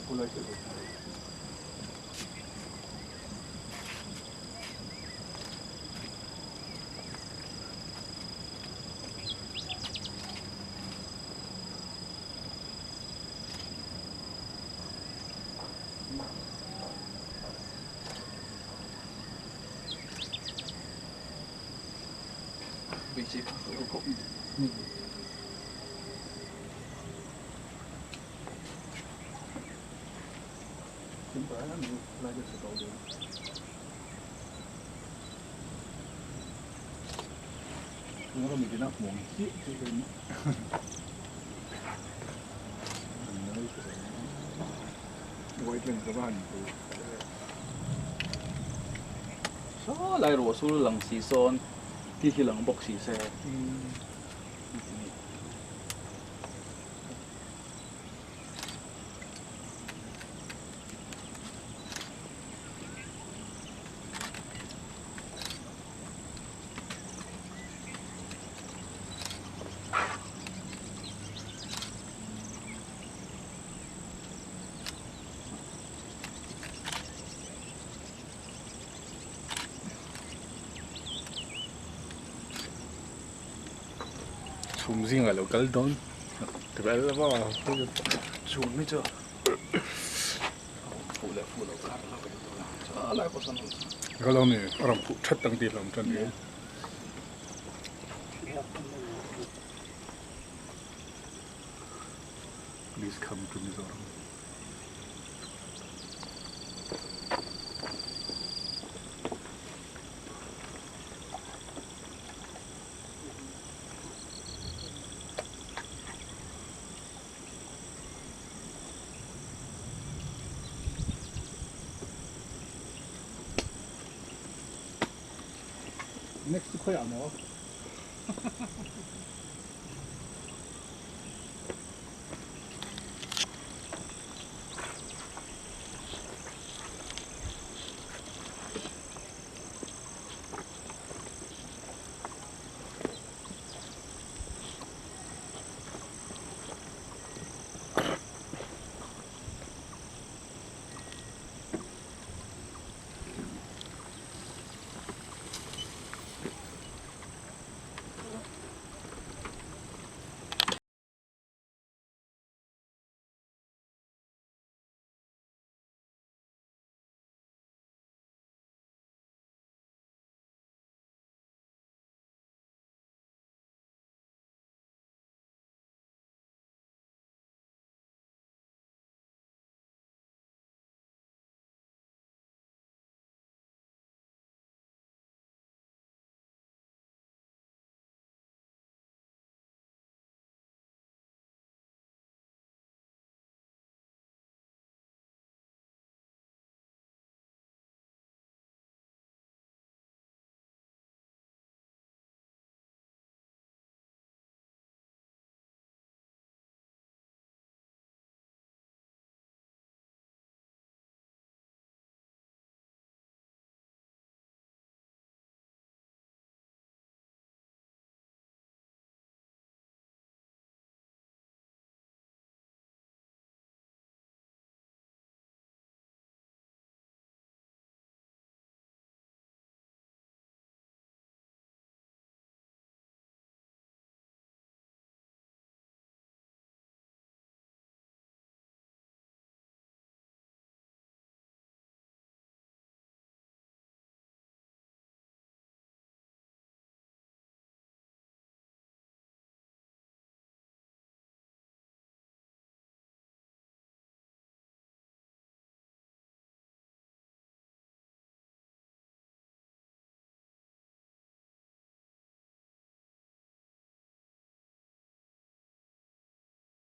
Saw lai ruah sul lang si sawn ti hi lang bawk si se. Chhum zingah lo kal dawn Chhum hi chu fuh leh fuh loh kar lo kan dawn a a lai pawh sawn Ka lo ni a rawn phuh that ang tih hlawm tan hi. Please come to Mizoram. Next khawiah maw?